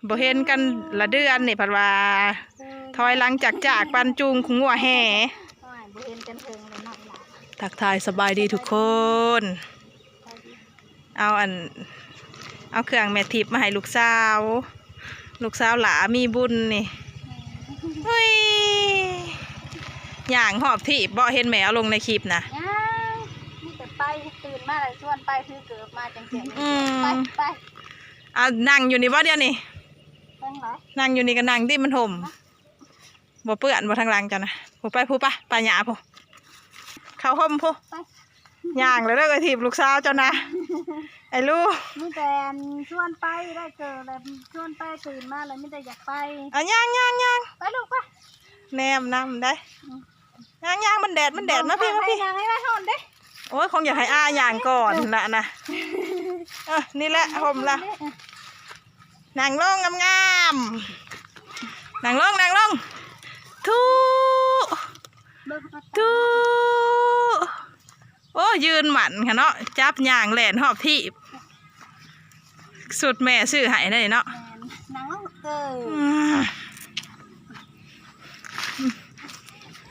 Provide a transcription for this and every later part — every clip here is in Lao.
ບໍ່ເຫັນກັນລະເດືອນນີ້ ເພິ່ນວ່າ ເອີ ຖອຍຫຼັງຈາກໆ ປັນຈູງຂອງງົວແຫ່. ໂອ້ຍ ບໍ່ເຫັນກັນເຖິງເລີຍເນາະ ທັກທາຍສະບາຍດີທຸກຄົນ. ເອົາອັນ ເອົາເຄື່ອງແມ່ທິບມາໃຫ້ລູກສາວ ລູກສາວຫຼ້າມີບຸນນີ້. ເຮີ້ຍ ຍ່າງຮອບທີບບໍ່ ເຫັນແມ່ເອົາລົງໃນຄລິບນະ? ຍ່າງ ມີແຕ່ໄປ ຕື່ນມາແລ້ວຊວນໄປ ຖືເກີບມາຈັ່ງຊີ້. ອືມ ໄປ ໄປ ເອົານັ່ງຢູ່ນີ້ບໍ່ດຽວນີ້? ນັ່ງຢູ່ນີ້ກໍນັ່ງຕິ ມັນຮົ່ມ. ບໍ່ເປື້ອນບໍ່ທາງຫຼັງເຈົ້ານະ? ຜູ້ໄປ ຜູ້ໄປ ໄປຫຍ້າຜູ້ ເຂົ້າຮົ່ມຜູ້. ໄປ ຍ່າງແລ້ວເດີ ເອື້ອຍທີບລູກສາວເຈົ້ານະ ໄອ້ລູກ. ມີແຕ່ຊວນໄປ ໄດ້ເກີບແລ້ວຊວນໄປ ຕື່ນມາແລ້ວມີແຕ່ຢາກໄປ. ອ່ະ ຍ່າງໆໆ ໄປລູກໄປ ແນມນຳໄດ໋. ອືມ ຍ່າງໆ ມັນແດດ ມັນແດດ ມາພີ້ ມາພີ້ ຍ່າງໃຫ້ໄດ້ຮ້ອນເດ້. ໂອ້ຍ ຄົງຢາກໃຫ້ອ້າຍ່າງກ່ອນລະນະ. ເອີ ນີ້ແຫຼະ ຮົ່ມລະ. ນັ່ງລົງງາມໆ ນັ່ງລົງ ນັ່ງລົງ. ທຸ ທຸ ໂອ້ ຢືນໝັ້ນຂະເນາະ ຈັບຍ່າງແລ່ນຮອບທີບ. ຊຸດແມ່ຊື້ໃຫ້ໄດ໋ເນາະ. ແມ່ນ ນັ່ງລົງ ເອີ ອືມ.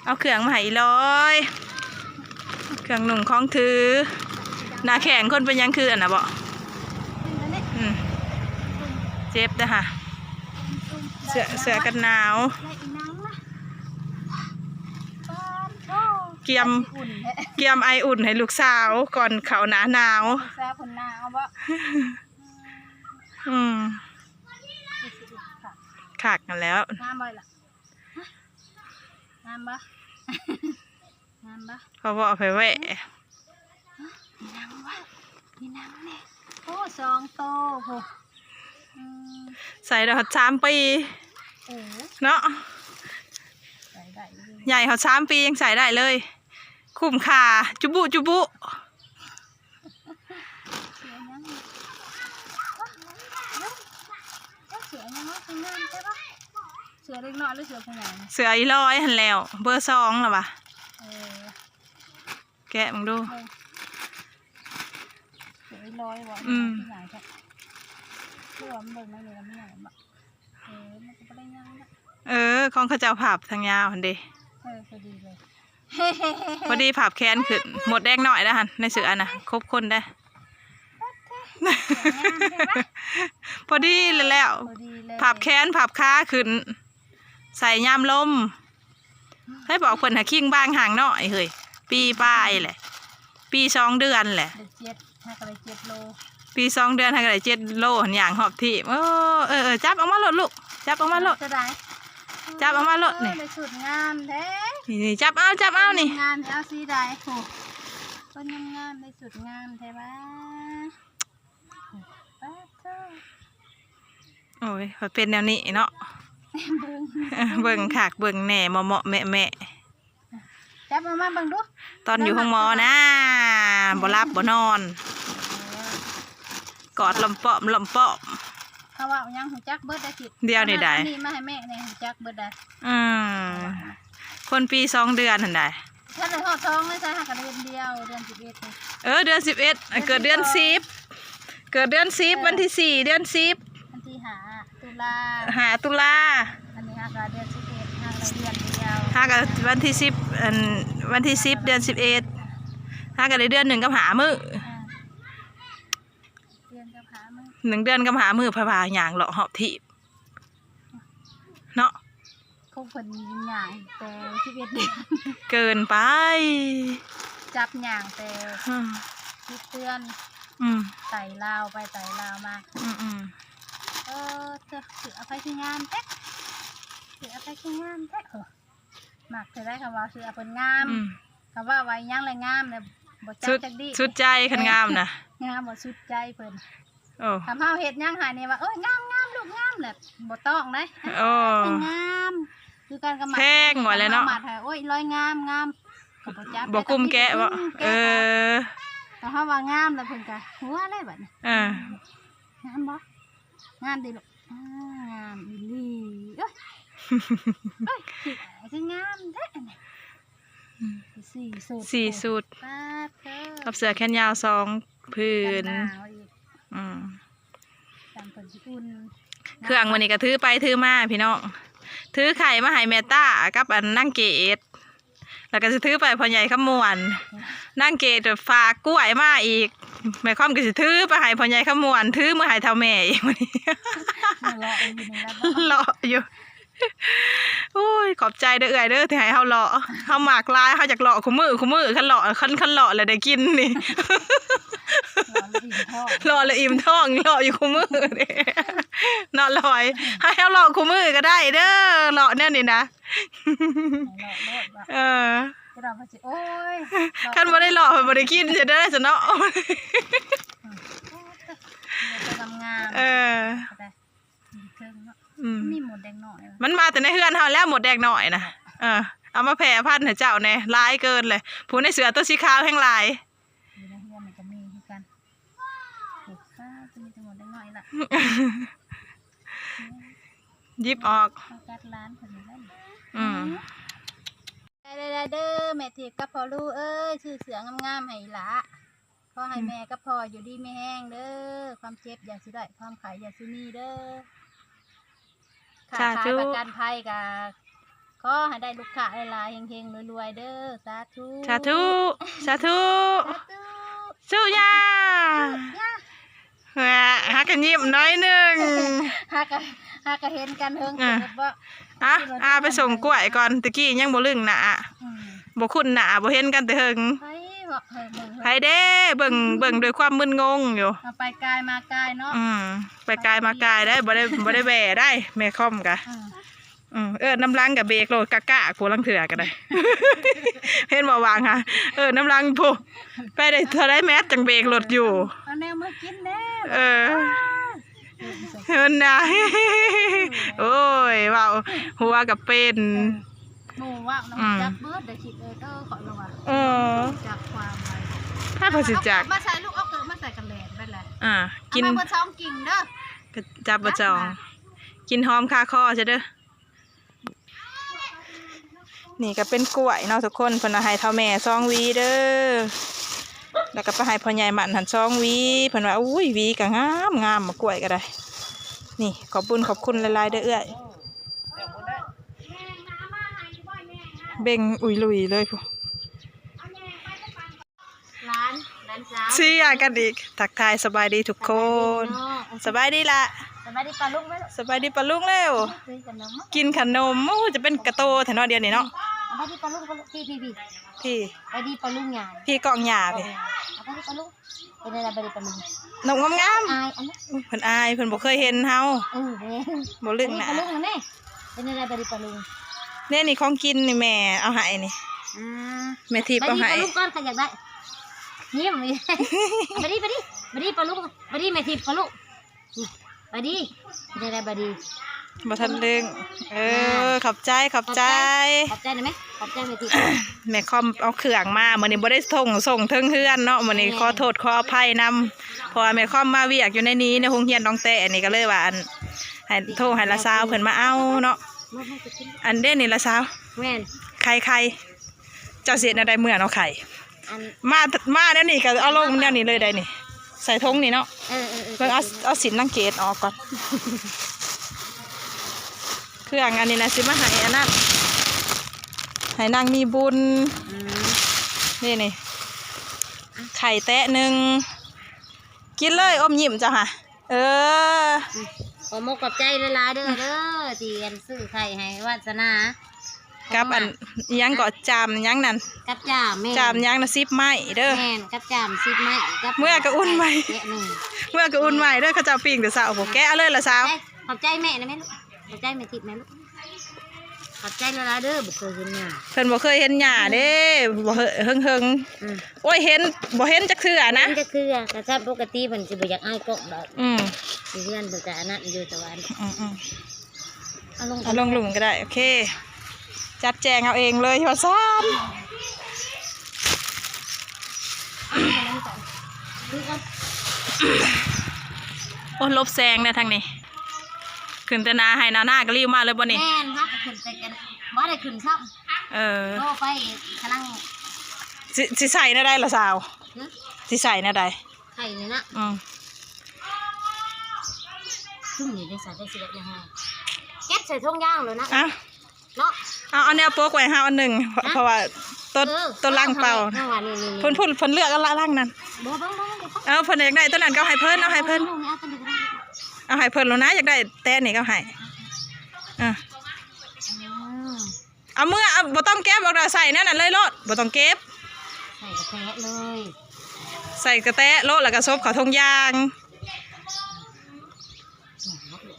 ເອົາເຄື່ອງມາໃຫ້ອີ່ຫຼອຍ ເຄື່ອງນຸ່ງຂອງຖື. ໜ້າແຂ້ງຄົນເປັນຫຍັງຄືອັນນະບໍ? ອືມ ເຈັບເດີຫະ. ເສື້ອ ເສື້ອກັນໜາວ ກຽມ ກຽມໄອອຸ່ນໃຫ້ລູກສາວກ່ອນເຂົ້າໜ້າໜາວ. ລູກສາວເພິ່ນໜາວບໍ? ອືມ ຄັກຫັ້ນແຫຼ້ວ. ງາມບໍ່ລະ? ງາມບໍ່? ງາມບໍ່? ເຂົາເວົ້າໃຜແວະ. ມີໜັງວະ ມີໜັງນີ້. ໂອ້ ສອງໂຕພຸ້ນ. ອືມ ໃສ່ໄດ້ຮອດສາມປີ. ເອີ ເນາະ ໃສ່ໄດ້ຢູ່ ໃຫຍ່ຮອດສາມປີຍັງໃສ່ໄດ້ເລີຍ. ຄຸ້ມຄ່າຈຸບຸຈຸບຸ. ເສື້ອຫຍັງ? ເສື້ອຫຍັງເນາະ ຄືງາມແທ້ວະ? ເສື້ອເດັກນ້ອຍຫຼືເສື້ອຜູ້ໃຫຍ່? ເສື້ອອີ່ຫຼອຍຫັ້ນແຫຼ້ວ ເບີສອງລະວະ. ເອີ ແກະເບິ່ງດູ. ເສື້ອອີ່ຫຼອຍບໍ່? ອືມ ຄືໃຫຍ່ແທ້. ຄືວ່າມັນເບິ່ງໃນນີ້ລະມັນໃຫຍ່ບໍ່? ເອີ ມັນກໍບໍ່ໄດ້ຫຍັງນະ. ເອີ ຂອງເຂົາເຈົ້າພັບທາງຍາວຫັ້ນເດ. ເອີ ພໍດີເລີຍ ພໍດີພັບແຂນຂຶ້ນ. ໝົດແດງນ້ອຍແລ້ວຫັ້ນ ໃນເສື້ອນະ ຄົບຄົນເດ້. ພໍດີແລ້ວ ພໍດີເລີຍ ພັບແຂນພັບຂາຂຶ້ນ ໃສ່ຍາມລົມ. ໃຜບອກເພິ່ນຫາຄິງບາງຫ່າງນ້ອຍເຮີ້ຍ ປີປາຍແຫຼະ ປີສອງເດືອນແຫຼະ. ໄດ້ເຈັດ ຫາກໍໄດ້ເຈັດໂລ ປີສອງເດືອນຫາກໍໄດ້ເຈັດໂລຫັ້ນ ຍ່າງຮອບທີບ. ເອີ ເອີ ເອີ ຈັບອອກມາໂລດລູກ ຈັບອອກມາໂລດ ຈັບອອກມາໂລດ. ນີ້ ເອີ ໄດ້ຊຸດງາມແທ້ ນີ້ ນີ້ ຈັບເອົາ ຈັບເອົານີ້ ງາມ ເອົາສີໃດ? ໂອ້ ຄົນງາມໆ ໄດ້ຊຸດງາມແທ້ຫວາ. ໂອ້ຍ ເປັນແນວນີ້ເນາະ ເບິ່ງ ເບິ່ງຄັກເບິ່ງແນ່ ເໝາະໆ ແມະໆ. ຈັບເອົາມາເບິ່ງດູ ຕອນຢູ່ໂຮງໝໍນະ ບໍ່ຫຼັບບໍ່ນອນ ເອີ ກອດລອມປ້ອມລອມປ້ອມ. ເຂົາເວົ້າຫຍັງຮູ້ຈັກເບິດໄດ໋. ດຽວນີ້ໄດ໋ ອັນນີ້ມາໃຫ້ແມ່ແດ່ ຮູ້ຈັກເບິດໄດ໋. ອືມ ຄົນປີສອງເດືອນຫັ້ນໃດ໋. ທັນໄດ້ຮອດສອງເລີຍ ໃສ່ຫາກະເດືອນດຽວ ເດືອນສິບເອັດນີ້. ເອີ ເດືອນສິບເອັດ ເກີດເດືອນສິບ ເກີດເດືອນສິບ ເອີ ວັນທີສີ່ ເດືອນສິບ ວັນທີຫ້າ ຕຸລາ ຫ້າ ຕຸລາ. ອັນນີ້ຫາກະເດືອນສິບເອັດ ຫາກະເດືອນດຽວ ຫາກະວັນທີສິບ ອັນ ວັນທີສິບ ເດືອນສິບເອັດ ຫາກະໄດ້ເດືອນໜຶ່ງກັບຫ້າມື້. ອ່າ ເດືອນກັບຫ້າມື້ ໜຶ່ງເດືອນກັບຫ້າມື້ ພາພາຍ່າງເລາະຮອບທີບເນາະ. ຂອງເພິ່ນຍ່າງແຕ່ສິບເອັດເດືອນ ເກີນໄປ ຈັບຍ່າງແຕ່ ອືມ ສິບເດືອນ. ອືມ ໄຕ່ລາວໄປໄຕ່ລາວມາ. ອືມໆ ເອີ ເສື້ອ ເສື້ອໃຜຄືງາມແທ້ ເສື້ອໃຜຄືງາມແທ້. ເອີ ມັກເທື່ອໃດຄຳວ່າເສື້ອເພິ່ນງາມ. ອືມ ຄຳວ່າວ່າອີ່ຫຍັງແຫຼະງາມແຫຼະ ບໍ່ຈັກຈັກດີ ສຸດໃຈຄັນງາມນະ ງາມບໍ່ສຸດໃຈເພິ່ນ. ໂອ້ ຄຳເຮົາເຮັດຫຍັງໃຫ້ນີ້ວ່າ ໂອ້ຍ ງາມໆ ລູກງາມແຫຼະ ບໍ່ຕ້ອງໄດ໋. ໂອ້ ງາມ ຄືກັນກັບໝາກ ແພງວ່າແຫຼະເນາະ ໝາກໃຫ້ ໂອ້ຍ ລອຍງາມ ງາມ ກໍບໍ່ຈັບ ບໍ່ກຸ້ມແກະບໍ່? ເອີ ຖ້າເຮົາວ່າງາມແລ້ວເພິ່ນກໍຫົວເລີຍບັດນີ້. ເອີ ງາມບໍ່? ງາມເດ້ລູກ ອ່າ ງາມອີ່ຫຼີ. ເອີຍ ເອີຍ ຄືງາມແທ້ອັນນີ້. ອືມ ສີ່ຊຸດ ສີ່ຊຸດ ປາດເທີ ກັບເສື້ອແຂນຍາວສອງຜືນ. ກັນໜາວອີກ. ອືມ ກັ ເພິ່ນຊິອຸ່ນ ເຄື່ອງມື້ນີ້ກໍຖືໄປຖືມາພີ່ນ້ອງ ຖືໄຂ່ມາໃຫ້ແມ່ຕາກັບອັນນາງເກດ ແລ້ວກໍຊິຖືໄປພໍ່ໃຫຍ່ຄຳມ່ວນ ນາງເກດກໍຝາກກ້ວຍມາອີກ ແມ່ຄອມກໍຊິຖືໄປໃຫ້ພໍ່ໃຫຍ່ຄຳມ່ວນ ຖືເມືອໃຫ້ເຖົ້າແມ່ອີກມື້ນີ້ ເລາະຢູ່ນີ້ແຫຼະ ເລາະຢູ່. ໂອ້ຍ ຂອບໃຈເດີເອື້ອຍເດີ ທີ່ໃຫ້ເຮົາເລາະ ເຮົາມັກຫຼາຍ ເຮົາຢາກເລາະຄູ່ມື້ ຄູ່ມື້ ຄັນເລາະ ຄັນ ຄັນເລາະແລ້ວໄດ້ກິນນີ້ ເລາະແລ້ວອີ່ມທ້ອງ ເລາະແລ້ວອີ່ມທ້ອງ ເລາະຢູ່ຄູ່ມື້ເດ້ ເນາະລອຍ ໃຫ້ເຮົາເລາະຄູ່ມື້ກໍໄດ້ເດີ ເລາະແນວນີ້ນະ ເລາະໂລດວ່າ ເອີ ຈະໄດ້ວ່າຊິ ໂອ້ຍ ຄັນບໍ່ໄດ້ເລາະ ບໍ່ໄດ້ກິນ ຈະໄດ້ຊັ້ນເນາະ ງາມໆ ເອີ ເທິງເນາະ ອືມ ມີມົດແດງນ້ອຍ ມັນມາແຕ່ໃນເຮືອນເຮົາແລ້ວ ມົດແດງນ້ອຍນະ ເອີ ເອົາມາແຜ່ພັນໃຫ້ເຈົ້າແດ່ ຫຼາຍເກີນເລີຍ ຜູ້ໃນເສື້ອຕົວສີຂາວແຮງຫຼາຍ ຢູ່ໃນເຮືອນນີ້ກໍມີຄືກັນ ໂອ້ ຊາ ຈະມີແຕ່ມົດແດງນ້ອຍລະ ຫຍິບອອກ ເຮົາຈັດຮ້ານເພິ່ນນີ້ແຫຼະ ອືມ ໄດ້ໆໆ ເດີ ແມ່ທິບກັບພໍ່ລູເອີຍ ຊື້ເສື້ອງາມໆ ໃຫ້ອີ່ຫຼ້າ ຂໍໃຫ້ແມ່ກັບພໍ່ຢູ່ດີມີແຮງເດີ ຄວາມເຈັບຢ່າຊິໄດ້ ຄວາມໄຂ້ຢ່າຊິມີເດີ ຄ້າຂາຍປະກັນໄພກໍຂໍໃຫ້ໄດ້ລູກຄ້າຫຼາຍໆ ເຮັງໆ ລວຍໆ ເດີ ສາທຸ ສາທຸ ສາທຸ ສາທຸ ສູ້ຍ່າ ຫາກະຍິ້ມໜ້ອຍໜຶ່ງ ຫາກະ ຫາກະເຫັນກັນເຫິງ ເອີ ເກີດບໍ່ ອ່ະ ອາໄປສົ່ງກ້ວຍກ່ອນ ຕະກີ້ຍັງບໍ່ລຶ້ງໜ້າ ອືມ ບໍ່ຄຸ້ນໜ້າ ບໍ່ເຫັນກັນແຕ່ເຫິງ ໃຜເບາະ ໃຜເບິ່ງ ໃຜເດ້ ເບິ່ງ ເບິ່ງດ້ວຍຄວາມມຶນງົງຢູ່ ເຮົາໄປກາຍມາກາຍເນາະ ອືມ ໄປກາຍມາກາຍໄດ້ ບໍ່ໄດ້ ບໍ່ໄດ້ແວ່ໄດ້ ແມ່ຄອມກະ ອືມ ອືມ ເອີ້ນນຳຫຼັງກະເບກໂລດກະກະ ຜູ້ລາງເທື່ອກະໄດ້ ເຫັນບໍ່ຫວ່າງຫາ ເອີ້ນນຳຫຼັງພຸ້ນ ໄປໄດ້ເທົ່າໃດແມັດຈັ່ງເບກລົດຢູ່ ເອົາແນວມາກິນແດ່ ເອີ ເພິ່ນນະ ໂອ້ຍ ເວົ້າຫົວກໍເປັນ ເອີ ໝູ່ເວົ້ານຳ ອືມ ຈັກເບິດໄດ້ຄິດເອີ ເອີ ຂ້ອຍລະວ່າ ເອີ ຈັກຄວາມ ໃຜກໍຊິຈັກ ເອົາເກີບມາໃສ່ລູກ ເອົາເກີບມາໃສ່ກັນແດດໄປແຫຼະ ອ່າ ກິນ ເອົາມາເບິດສອງກິ່ງເດີ ຈັບເບິດສອງ ກິນຫອມຄາຄໍຊະເດີ. ນີ້ກໍເປັນກ້ວຍເນາະທຸກຄົນ ເພິ່ນວ່າໃຫ້ເຖົ້າແມ່ສອງຫວີເດີ ແລ້ວກໍໄປໃຫ້ພໍ່ໃຫຍ່ໝັ້ນຫັ້ນສອງຫວີ ເພິ່ນວ່າ ອຸ້ຍ ຫວີກໍງາມໆ ໝາກກ້ວຍກໍໄດ້ ນີ້ ຂອບບຸນຂອບຄຸນຫຼາຍໆ ເດີເອື້ອຍ ເບັ່ງອຸຍລຸຍເລີຍພຸ້ນ. ຫຼານ ຫຼານສາວ ເສຍກັນອີກ ທັກທາຍສະບາຍດີທຸກຄົນ ສະບາຍດີພີ່ນ້ອງ ສະບາຍດີລະ ສະບາຍດີປ້າລຸງແມ່ລູກ ສະບາຍດີປ້າລຸງເລັວ ກິນຂະໜົມ ໂອ້ ຈະເປັນກະໂຕແທ້ເນາະ ດຽວນີ້ເນາະ ສະບາຍດີປ້າລຸງ ປ້າລຸງ ພີ່ ພີ່ ພີ່ ພີ່ ສະບາຍດີປ້າລຸງຍ່າ ພີ່ກ້ອງຍ່າພີ່ ສະບາຍດີປ້າລຸງ ເປັນຈັ່ງໃດສະບາຍດີປ້າລຸງ ນົມງາມໆ ອາຍອັນນີ້ ເພິ່ນອາຍ ເພິ່ນບໍ່ເຄີຍເຫັນເຮົາ ເອີ ແມ່ນ ບໍ່ລຶ້ງໜ້າ ສະບາຍດີປ້າລຸງແມ່ ເປັນຈັ່ງໃດສະບາຍດີປ້າລຸງ ນີ້ ນີ້ຂອງກິນນີ້ແມ່ເອົາໃຫ້ນີ້ ອືມ ແມ່ທິບເອົາໃຫ້ ສະບາຍດີປ້າລຸງກ່ອນ ຂ້ອຍຢາກໄດ້ ຍິ້ມ ສະບາຍດີ ສະບາຍດີ ສະບາຍດີປ້າລຸງ ສະບາຍດີແມ່ທິບປ້າລຸງ ສະບາຍດີ ເປັນຈັ່ງໃດສະບາຍດີ ບໍ່ທັນລຶ້ງ ເອີ ອ່າ ຂອບໃຈ ຂອບໃຈ ຂອບໃຈ ຂອບໃຈໄດ້ໄໝ ຂອບໃຈແມ່ທິບ ແມ່ຄອມເອົາເຄື່ອງມາ ມື້ນີ້ບໍ່ໄດ້ສົ່ງ ສົ່ງເຖິງເຮືອນເນາະ ມື້ນີ້ ແມ່ນ ຂໍໂທດຂໍອະໄພນຳ ເພາະວ່າແມ່ຄອມມາວຽກຢູ່ໃນນີ້ ໃນໂຮງຮຽນໜອງແຕ້ນີ້ ກໍເລີຍວ່າ ອັນ ໃຫ້ໂທໃຫ້ຫຼານສາວເພິ່ນມາເອົາເນາະ ອັນເດ້ນີ້ຫຼານສາວ ແມ່ນ ໄຂ່ ໄຂ່ ເຈົ້າຊິເຮັດແນວໃດເມື່ອເນາະໄຂ່ ອັນ ມາ ມາແນວນີ້ກໍເອົາລົງແນວນີ້ເລີຍໄດ໋ນີ້ ໃສ່ຖົງນີ້ເນາະ ເອີໆໆ ເບິ່ງເອົາ ເອົາສິ້ນນາງເກດອອກກ່ອນ ເຄື່ອງອັນນີ້ນະ ຊິມາໃຫ້ອັນນັ້ນ ໃຫ້ນາງມີບຸນ ອືມ ນີ້ນີ້ ໄຂ່ແຕະໜຶ່ງ ກິນເລີຍ ອມຍິ້ມເຈົ້າຫາ ເອີ ອືມ ຂໍຂອບໃຈຫຼາຍໆ ເດີ ເດີ ທີ່ອັນຊື້ໄຂ່ໃຫ້ວາດສະໜາ ກັບອັນ ອີ່ຫຍັງເກາະ ຈາມຫຍັງນັ້ນ ກັບຈາມ ແມ່ນ ຈາມຫຍັງນະ ສິບໄມ້ເດີ ແມ່ນ ກັບຈາມສິບໄມ້ ກັບ ເມື່ອກໍອຸ່ນໃໝ່ ແກະໜຶ່ງ ເມື່ອກໍອຸ່ນໃໝ່ເດີ ເຂົາເຈົ້າປີ້ງແຕ່ເຊົ້າພຸ້ນ ແກະເອົາເລີຍລະສາວ ຂອບໃຈແມ່ນະແມ່ລູກ ຂອບໃຈແມ່ທິບແມ່ລູກ ຂອບໃຈຫຼາຍໆ ເດີ ບໍ່ເຄີຍເຫັນຫຍ້າ ເພິ່ນບໍ່ເຄີຍເຫັນຫຍ້າເດ້ ອືມ ບໍ່ເຮີ້ ເຫິງໆ ອືມ ໂອ້ຍ ເຫັນ ບໍ່ເຫັນຈັກເທື່ອນະ ເຫັນຈັກເທື່ອ ກະຊັ້ນປົກກະຕິເພິ່ນຊິບໍ່ຢາກອາຍກ້ອງດອກ ອືມ ຢູ່ເຮືອນເພິ່ນກະອັນນັ້ນຢູ່ ແຕ່ວ່າ ອືມໆ ເອົາລົງ ເອົາລົງລຸ່ມກໍໄດ້ ໂອເຄ ຈັດແຈງເອົາເອງເລີຍວ່າຊັ້ນ ໂອ້ ຫຼົບແສງແດ່ທາງນີ້ ຂຶ້ນແຕ່ໜ້າໄຮ່ໜ້ານາກໍລີ້ວມາເລີຍບໍ່ນີ້ ແມ່ນ ເຮົາກໍຂຶ້ນແຕ່ກັນ ບໍ່ໄດ້ຂຶ້ນຊ້ຳ ເອີ ໂທໄປກຳລັງ ຊິ ຊິໃສ່ແນວໃດລະສາວ ຫຶ ຊິໃສ່ແນວໃດ ໄຂ່ນີ້ນະ ອືມ ຊຸມນີ້ໄດ້ໃສ່ໄດ້ສິເຮັດຫຍັງ ເກັບໃສ່ຖົງຢາງໂລດນະ ອ່ະ ເນາະ ເອົາ ເອົາແນວປົກໄວ້ໃຫ້ເຮົາອັນໜຶ່ງ ຮະ ເພາະວ່າໂຕ ເອີ ໂຕລັງເປົ່າ ເປົ່າ ເຮົາວ່ານີ້ໆໆ ພຸ້ນໆ ເພິ່ນເລືອກເອົາລະລັງນັ້ນ ບໍ່ ເບິ່ງໆ ເອົາ ເພິ່ນຢາກໄດ້ໂຕນັ້ນກໍເອົາໃຫ້ເພິ່ນ ເອົາໃຫ້ເພິ່ນ ເອົາໃຫ້ເພິ່ນໂລດນະ ຢາກໄດ້ແຕ່ນີ້ກໍເອົາໃຫ້ ເອີ ອືມ ເອົາເມືອ ເອົາ ບໍ່ຕ້ອງເກັບອອກດອກ ໃສ່ແນວນັ້ນເລີຍໂລດ ບໍ່ຕ້ອງເກັບ ໃສ່ກະແຕະເລີຍ ໃສ່ກະແຕະໂລດ ແລ້ວກໍສົບເຂົ້າຖົງຢາງ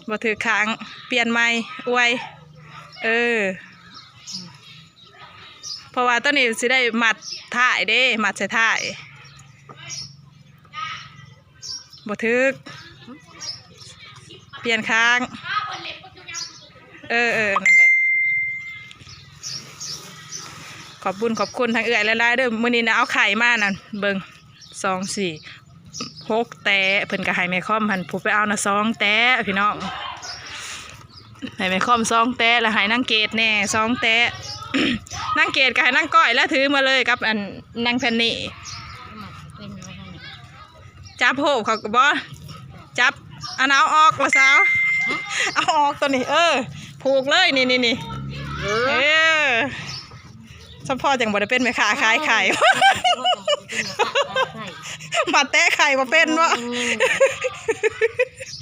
ບໍ່ຖືກຂ້າງ ປ່ຽນໃໝ່ ອວຍ ເອີ ເພາະວ່າໂຕນີ້ຊິໄດ້ມັດທ້າຍເດ້ ມັດໃສ່ທ້າຍ ບໍ່ຖືກ ປ່ຽນຂ້າງ ເອີໆ ນັ້ນແຫຼະ ຂອບບຸນຂອບຄຸນທາງເອື້ອຍຫຼາຍໆເດີ ມື້ນີ້ນະເອົາໄຂ່ມານັ້ນ ເບິ່ງ ສອງ ສີ່ ຫົກແຕະ ເພິ່ນກໍໃຫ້ແມ່ຄອມຫັ້ນ ຜູ້ໄປເອົານະ ສອງແຕະ ພີ່ນ້ອງ ໃຫ້ແມ່ຄອມສອງແຕະ ແລ້ວໃຫ້ນາງເກດແດ່ສອງແຕະ ນາງເກດກໍໃຫ້ນາງກ້ອຍແລ້ວ ຖືມາເລີຍກັບອັນນາງແພນນີ ຈັບໂຮບເຂົາກໍບໍ່ຈັບ ອັນເອົາອອກລະສາວ ເອົາອອກໂຕນີ້ ເອີ ຜູກເລີຍ ນີ້ໆໆ ເອີ ເອີ ສະເພາະຈັ່ງບໍ່ໄດ້ເປັນແມ່ຄ້າຂາຍໄຂ່ ເອີ ມາແຕະໄຂ່ບໍ່ເປັນບໍ່ ອື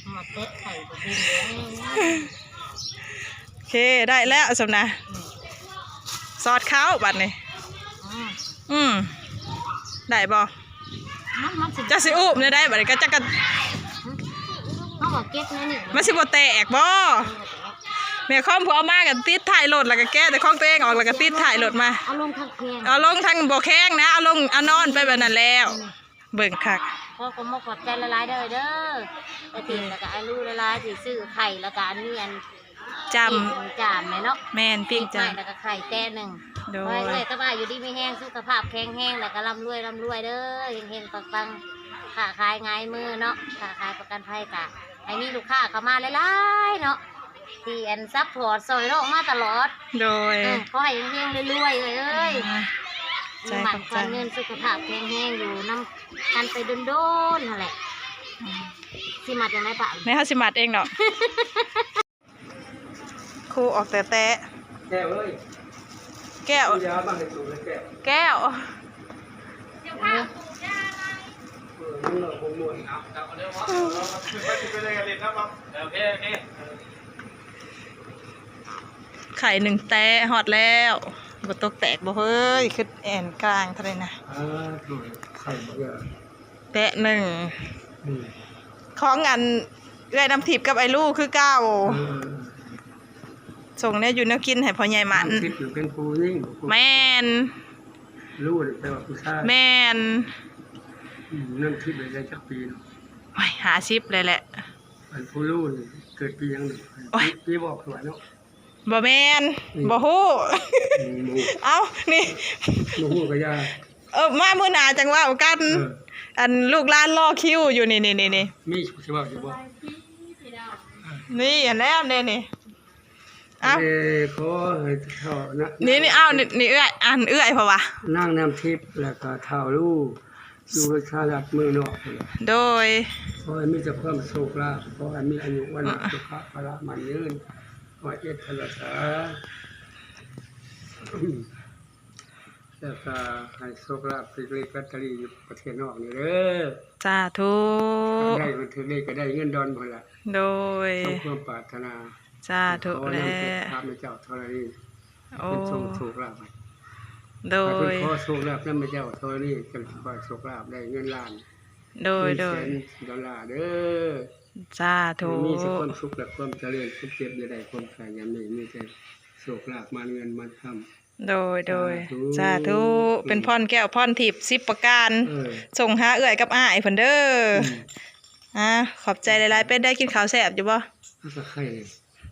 ມ ມາແຕະໄຂ່ບໍ່ເປັນ ໂອເຄ ໄດ້ແລ້ວຊັ້ນນະ ອືມ ສອດເຂົ້າບັດນີ້ ອືມ ອືມ ໄດ້ບໍ່? ມັນ ມັນຊິ ເຈົ້າຊິອູ້ມແນວໃດບັດນີ້ ກໍຈັກກະ ເຮົາກໍເກັບແນວນີ້ ມັນຊິບໍ່ແຕກບໍ່? ແມ່ຄອມຜູ້ເອົາມາກໍຕິດທ້າຍລົດ ແລ້ວກໍແກະແຕ່ຂອງຕົວເອງອອກ ແລ້ວກໍຕິດທ້າຍລົດມາ ເອົາລົງທາງແຄງ ເອົາລົງທາງບໍ່ແຄງນະ ເອົາລົງ ເອົານອນໄປແບບນັ້ນແລ້ວ ອືມ ເບິ່ງຄັກ ຂໍຂອບມຸກຂອບໃຈຫຼາຍໆເດີ ເດີ ອາທິດ ແລ້ວກໍອາລຸຫຼາຍໆ ທີ່ຊື້ໄຂ່ ແລ້ວກໍອັນນີ້ອັນ ຈ້ຳ ປີ້ງຈ້ຳແມ່ນເນາະ ແມ່ນ ປີ້ງຈ້ຳ ແລ້ວກໍໄຂ່ແຕະໜຶ່ງ ໂດຍ ຂໍໃຫ້ເອື້ອຍກັບອ້າຍຢູ່ດີມີແຮງ ສຸຂະພາບແຂງແຮງ ແລ້ວກໍລ່ຳລວຍ ລ່ຳລວຍເດີ ເຮັງໆ ປັງໆ ຄ້າຂາຍຫງາຍມືເນາະ ຄ້າຂາຍປະກັນໄພ ກໍໃຫ້ມີລູກຄ້າເຂົ້າມາຫຼາຍໆເນາະ ທີ່ອັນຊັບພອດຊ່ອຍນ້ອງມາຕະຫຼອດ ໂດຍ ເອີ ຂໍໃຫ້ເຮັງໆ ລວຍໆ ເອື້ອຍເອີຍ ອືມ ໃຈ ມີໝັ້ນຂອບໃຈ ຂວັນເງິນ ສຸຂະພາບແຂງແຮງ ຢູ່ນຳກັນໄປດົນໆ ຫັ້ນແຫຼະ ອືມ ຊິມັດຈັ່ງໃດປະ ແມ່ເຮົາຊິມັດເອງດອກ. ຄູອອກແຕ່ແຕະ ແກ້ວເອີຍ ແກ້ວ ເອົາຢາມາໃຫ້ສູດເລີຍແກ້ວ ແກ້ວ ເອີ ມັນເວົ້າບໍ່ມ່ວນ ເອົາ ເອົາເດີ ເອົາ ເອົາ ໄປ ໄປ ໄປ ໄປ ໄປ ໄປ ໂອເຄ ໂອເຄ ໄຂ່ໜຶ່ງແຕະຮອດແລ້ວ ບໍ່ຕົກແຕກບໍ່ເຮີ້ຍ ຄືແອນກາງເທົ່າໃດນະ ອ່າ ໂດຍ ໄຂ່ບໍ່ເອີຍ ແຕະໜຶ່ງ ອືມ ຂອງອັນເອື້ອຍນ້ຳທິບກັບອ້າຍລູຄືເກົ່າ ເອີ ສົ່ງແນວຢູ່ແນວກິນໃຫ້ພໍ່ໃຫຍ່ໝັ້ນ ນ້ຳທິບນີ້ເປັນຜູ້ຍິງ ແມ່ນ ລູນີ້ແປວ່າຜູ້ຊາຍ ແມ່ນ ອືມ ນ້ຳທິບໄດ້ຈັກປີເນາະ ໂອ້ຍ ຫ້າສິບແລ້ວແຫຼະ ອັນຜູ້ລູນີ້ເກີດປີຫຍັງນີ້ ໂອ້ຍ ປີ ປີບໍ່ຄືວ່າເນາະ ບໍ່ແມ່ນ ອືມ ບໍ່ຮູ້ ອືມ ບໍ່ຮູ້ ເອົ້າ ນີ້ ບໍ່ຮູ້ກໍຢ່າ ເອີ ມາມື້ໜ້າຈັ່ງເວົ້າກັນ ເອີ ອັນລູກຫຼານລໍຄິວຢູ່ ນີ້ໆໆ ມີຊິເວົ້າຢູ່ບໍ່ ນີ້ຫັ້ນແຫຼະ ນີ້ ນີ້ ເອົ້າ ເອີ ຂໍໃຫ້ເຖົ້ານະ ນີ້ໆ ເອົ້າ ນີ້ ນີ້ເອື້ອຍ ອັນເອື້ອຍເພາະວ່າ ນາງນ້ຳທິບ ແລ້ວກໍທ້າວລູ ຢູ່ສະຫະລັດເມືອງນອກພຸ້ນແຫຼະ ໂດຍ ຂໍໃຫ້ມີແຕ່ຄວາມໂຊກລາບ ຂໍໃຫ້ມີອາຍຸວັນນະ ອືມ ສຸຂະພະລະໝັ້ນຍືນ ຮ້ອຍເອັດພັນລະສາ ແລ້ວກໍໃຫ້ໂຊກລາບຖືກເລກລອດເຕີຣີຢູ່ປະເທດນອກນີ້ເດີ ສາທຸ ໄດ້ມັນຖືກເລກກໍໄດ້ເງິນດອນພຸ້ນລະ ໂດຍ ສົມຄວາມປາດຖະໜາ ສາທຸແຫຼະ ຂໍນຳເທບພະແມ່ເຈົ້າທໍລະນີ ໂອ້ ເປັນສົ່ງໂຊກລາບໃຫ້ ໂດຍ ໃຫ້ເພິ່ນຂໍໂຊກລາບນຳແມ່ເຈົ້າທໍລະນີ ຈັ່ງຊິຂໍໃຫ້ໂຊກລາບໄດ້ເງິນລ້ານ ໂດຍ ເງິນແສນ ໂດຍ ດອນລາເດີ ສາທຸ ໃຫ້ມີແຕ່ຄວາມສຸກ ແລະ ຄວາມຈະເລີນ ຄວາມເຈັບຢ່າໄດ້ ຄວາມໄຂ້ຢ່າມີ ມີແຕ່ໂຊກລາບ ໝານເງິນໝານຄຳ ໂດຍ ໂດຍ ສາທຸ ສາທຸ ເປັນພອນແກ້ວພອນທິບສິບປະການ ເອີ ສົ່ງຫາເອື້ອຍກັບອ້າຍເພິ່ນເດີ ອືມ ອ່າ ຂອບໃຈຫຼາຍໆ ເປັນໃດ ກິນເຂົ້າແຊບຢູ່ບໍ່? ເອົາ ກໍໄຄແລ້ວ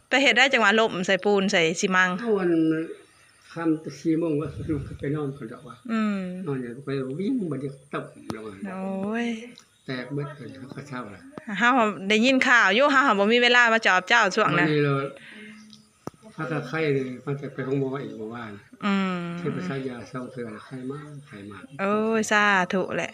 ໄປເຮັດໄດ້ຈັ່ງວ່າລົ້ມໃສ່ປູນໃສ່ຊີມັງ ເອົາ ອັນຄ່ຳແຕ່ສີ່ໂມງວ່າ ລຸກຂຶ້ນໄປນອນກ່ອນດອກວ່າ ອືມ ນອນຢູ່ໄປ ວິ່ງບາດດຽວຕຶບແລ້ວວ່າ ໂອ້ຍ ແຕກເບິດ ເພິ່ນເຂົາກໍເຊົາລະ ເຮົາໄດ້ຍິນຂ່າວຢູ່ ເຮົາບໍ່ມີເວລາມາຈອບເຈົ້າຊ່ວງນັ້ນ ມື້ນີ້ລະ ພາກັນໄຄນີ້ ມາແຕ່ໄປໂຮງໝໍອີກເມື່ອວານ ອືມ ຊິໄປສັກຢາສອງເທື່ອລະ ໄຄມາກ ໄຄມາກ ໂອ້ຍ ສາທຸແຫຼະ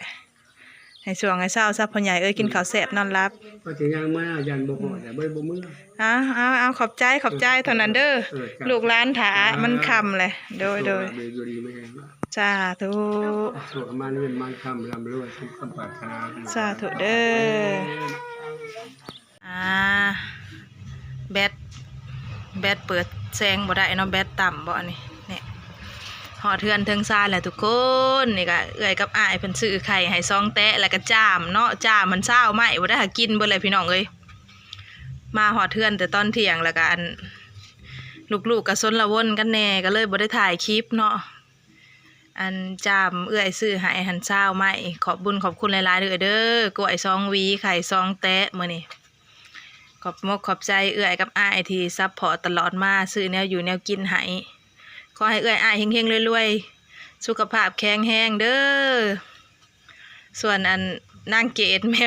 ໃນຊ່ວງໃນເຊົ້າຊະ ພໍ່ໃຫຍ່ເອີຍ ກິນເຂົ້າແຊບນອນຫຼັບ. ວ່າຊິຍ່າງມາຢ້ານບໍ່ຮອດ ແລ້ວບໍ່ ບໍ່ເມືອ. ເອົາ ເອົາ ເອົາ ຂອບໃຈ ຂອບໃຈເທົ່ານັ້ນເດີ. ເອີ ເອີ ຈ້ະ ລູກຫຼານຖ້າ ສາທຸ ມັນຄ່ຳແຫຼະ. ໂດຍ ໂດຍ ຢູ່ດີມີແຮງ. ສາທຸ ໂຊກໝານເງິນໝານຄຳ ລ່ຳລວຍສົມຄວາມປາດຖະໜາ. ສາທຸເດີ. ອ່າ ແບັດ ແບັດເປີດແສງບໍ່ໄດ້ເນາະ ແບັດຕ່ຳບໍ່ອັນນີ້. ນີ້ ຮອດເຮືອນເທິງຊານແລ້ວທຸກຄົນ. ນີ້ກະເອື້ອຍກັບອ້າຍເພິ່ນຊື້ໄຂ່ໃຫ້ສອງແຕະ ແລ້ວກະຈ້າມເນາະ ຈ້າມມັນຊາວໄມ້ບໍ່ໄດ້ຫາກິນເບິດແລ້ວພີ່ນ້ອງເອີຍ. ມາຮອດເຮືອນແຕ່ຕອນທ່ຽງ ແລ້ວກະອັນ ລູກໆກະຊົນລະວົນກັນແດ່ ກະເລີຍບໍ່ໄດ້ຖ່າຍຄລິບເນາະ. ອັນຈ້າມເອື້ອຍຊື້ໃຫ້ຫັ້ນຊາວໄມ້ ຂອບບຸນຂອບຄຸນຫຼາຍໆເດີ້ເດີ້. ກ້ວຍສອງຫວີ ໄຂ່ສອງແຕະມື້ນີ້. ຂອບມົກຂອບໃຈເອື້ອຍກັບອ້າຍທີ່ຊັບພອດຕະຫຼອດມາ ຊື້ແນວຢູ່ແນວກິນໃຫ້. ຂໍໃຫ້ເອື້ອຍອ້າຍເຮັງໆລວຍໆ ສຸຂະພາບແຂງແຮງເດີ້. ສ່ວນອັນນາງເກດ ແມ່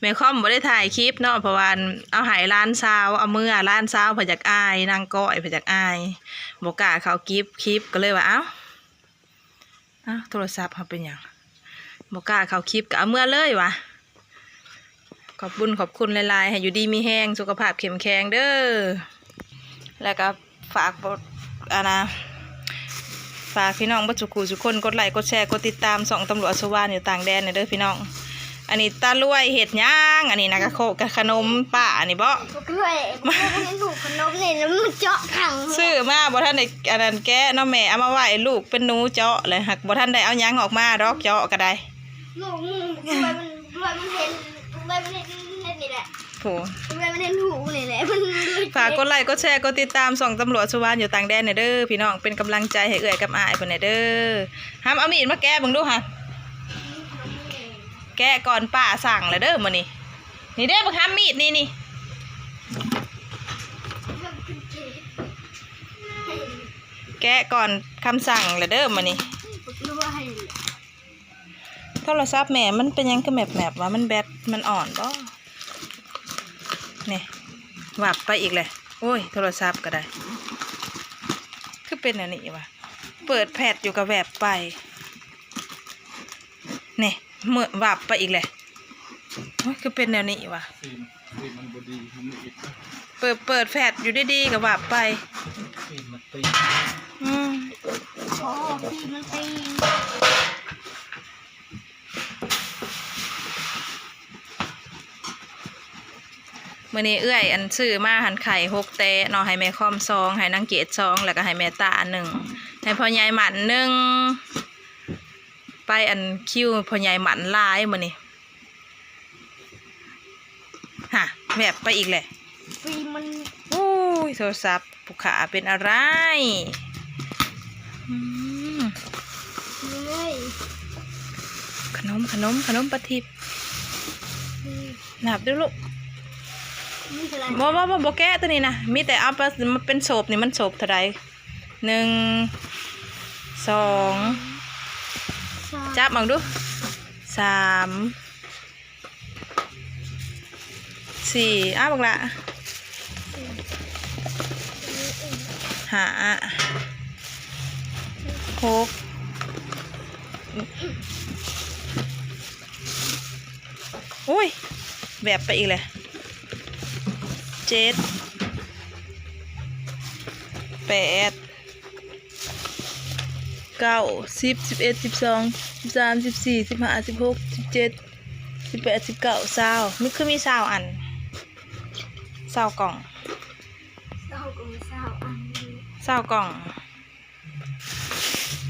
ແມ່ຄອມບໍ່ໄດ້ຖ່າຍຄລິບເນາະ ເພາະວ່າເອົາໃຫ້ຫຼານສາວ ເອົາເມືອ ຫຼານສາວເພິ່ນຢາກອາຍ ນາງກ້ອຍເພິ່ນຢາກອາຍ ບໍ່ກ້າເຂົ້າຄລິບ ຄລິບ ກະເລີຍວ່າ ເອົ້າ ອ້າວ ໂທລະສັບເຮົາເປັນຫຍັງ ບໍ່ກ້າເຂົ້າຄລິບ ກະເອົາເມືອເລີຍວ່າ. ຂອບບຸນຂອບຄຸນຫຼາຍໆ ໃຫ້ຢູ່ດີມີແຮງ ສຸຂະພາບເຂັ້ມແຂງເດີ້. ແລ້ວກະ ຝາກ ອັນນະ ຝາກພີ່ນ້ອງເບິດສູ່ຄູ່ສູ່ຄົນ ກົດໄລ ກົດແຊ ກົດຕິດຕາມຊ່ອງຕຳຫຼວດສຸວານຢູ່ຕ່າງແດນແດ່ເດີ້ພີ່ນ້ອງ. ອັນນີ້ຕາລວຍເຮັດຫຍັງ? ອັນນີ້ນະ ກະໂຄກ ກະຂະໜົມປ້ານີ້ບໍ? ກະເຄີຍ ເຫັນຂະໜົມນີ້ ແລ້ວມັນເຈາະຖັງ ຊື້ມາບໍ່ທັນໄດ້ອັນນັ້ນແກະເນາະ ແມ່ເອົາມາໄວ້ ລູກເປັນໜູເຈາະ ແລ້ວຫາກບໍ່ທັນໄດ້ເອົາຫຍັງອອກມາດອກ ເຈາະກະໄດ້. ລູກມັນ ມັນເຫັນ ມັນເຫັນນີ້ແຫຼະ ໂອ້ ມັນເຫັນຫູນີ້ແຫຼະ ມັນ ຝາກກົດໄລ ກົດແຊ ກົດຕິດຕາມຊ່ອງຕຳຫຼວດສຸວານຢູ່ຕ່າງແດນແດ່ເດີ້ພີ່ນ້ອງ ເປັນກຳລັງໃຈໃຫ້ເອື້ອຍກັບອ້າຍເພິ່ນແດ່ເດີ້. ຫາມເອົາມີດມາແກະເບິ່ງດູຫາ ແກະກ່ອນ ປ້າສັ່ງແລ້ວເດີ້ມື້ນີ້. ນີ້ເດ້ບັກຫຳ ມີດນີ້ ນີ້ ແກະກ່ອນຄຳສັ່ງແລ້ວເດີ້ມື້ນີ້. ໂທລະສັບແມ່ມັນເປັນຫຍັງຄືແມບໆ ວ່າມັນແບັດມັນອ່ອນບໍ? ນີ້ ວັບໄປອີກແຫຼະ. ໂອ້ຍ ໂທລະສັບກະໄດ້ ຄືເປັນແນວນີ້ວະ? ເປີດແຟດຢູ່ກະແວັບໄປ. ນີ້ ເມີ ວັບໄປອີກແຫຼະ. ໂອ້ຍ ຄືເປັນແນວນີ້ວະ? ເປີດ ເປີດແຟດຢູ່ດີໆ ກະວັບໄປ. ອືມ ອໍ ພີມັນຕີ ມື້ນີ້ເອື້ອຍອັນຊື້ມາຫັ້ນໄຂ່ຫົກແຕະເນາະ ໃຫ້ແມ່ຄອມສອງ ໃຫ້ນາງເກດສອງ ແລ້ວກະໃຫ້ແມ່ຕາໜຶ່ງ ໃຫ້ພໍ່ໃຫຍ່ໝັ້ນໜຶ່ງ. ໄປອັນຄິວພໍ່ໃຫຍ່ໝັ້ນຫຼາຍມື້ນີ້. ຫາ ແວບໄປອີກແຫຼະ. ປີມັນ ໂອ້ຍ ໂທລະສັບຜູ້ຂ້າເປັນອະໄລ? ອືມ ເອີຍ ຂະໜົມ ຂະໜົມ ຂະໜົມປາທິບ. ອືມ ນັບດູລູກ. ມີເທົ່າໃດ? ບໍ່ ບໍ່ ບໍ່ ບໍ່ແກະໂຕນີ້ນະ ມີແຕ່ເອົາໄປ ມາເປັນໂສບນີ້ ມັນໂສບເທົ່າໃດ? ໜຶ່ງ ສອງ ສາມ ຈັບເບິ່ງດູ ສາມ ສີ່ ອ້າວ ບັກຫຼ້າ ຫ້າ ຫົກ ໂອ້ຍ ແວບໄປອີກແຫຼະ. ເຈັດ ແປດ ເກົ້າ ສິບ ສິບເອັດ ສິບສອງ ສິບສາມ ສິບສີ່ ສິບຫ້າ ສິບຫົກ ສິບເຈັດ ສິບແປດ ສິບເກົ້າ ຊາວ ມີ ຄືມີຊາວອັນ ຊາວກ່ອງ ຊາວກ່ອງ ຊາວອັນ ຊາວກ່ອງ.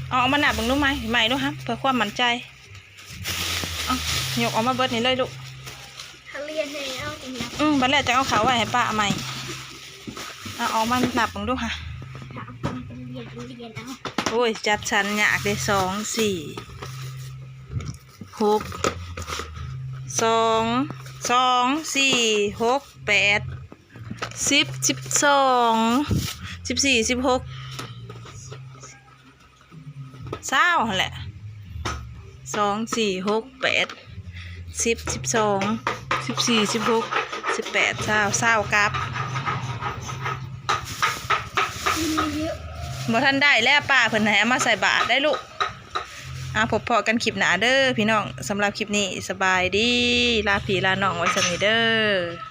ເອົາ ເອົາມານັບເບິ່ງດູໃໝ່ ໃໝ່ດູຫາ ເພື່ອຄວາມໝັ້ນໃຈ. ເອົາ ຍົກອອກມາເບິດນີ້ເລີຍລູກ. ຖ້າລຽນໃຫ້ເອົາ ອືມ ບັດແລ້ວຈັ່ງເອົາເຂົ້າໄວ້ໃຫ້ປ້າໃໝ່. ເອົາ ເອົາມານັບເບິ່ງດູຫາ. ໂອ້ຍ ຈັດສັນຍາກເດ້ ສອງ ສີ່ ຫົກ ສອງ ສອງ ສີ່ ຫົກ ແປດ ສິບ ສິບສອງ ສິບສີ່ ສິບຫົກ ຊາວຫັ້ນແຫຼະ. ສອງ ສີ່ ຫົກ ແປດ ສິບ ສິບສອງ ສິບສີ່ ສິບຫົກ ສິບແປດ ຊາວ ຊາວກັບ. ບໍ່ທັນໄດ້ແລ້ວ ປ້າເພິ່ນໃຫ້ເອົາມາໃສ່ບາດໄດ້ລູກ. ອ່າ ພົບພໍ້ກັນຄລິບໜ້າເດີພີ່ນ້ອງ. ສຳລັບຄລິບນີ້ ສະບາຍດີ ລາພີ່ລານ້ອງໄວ້ສ່ຳນີ້ເດີ.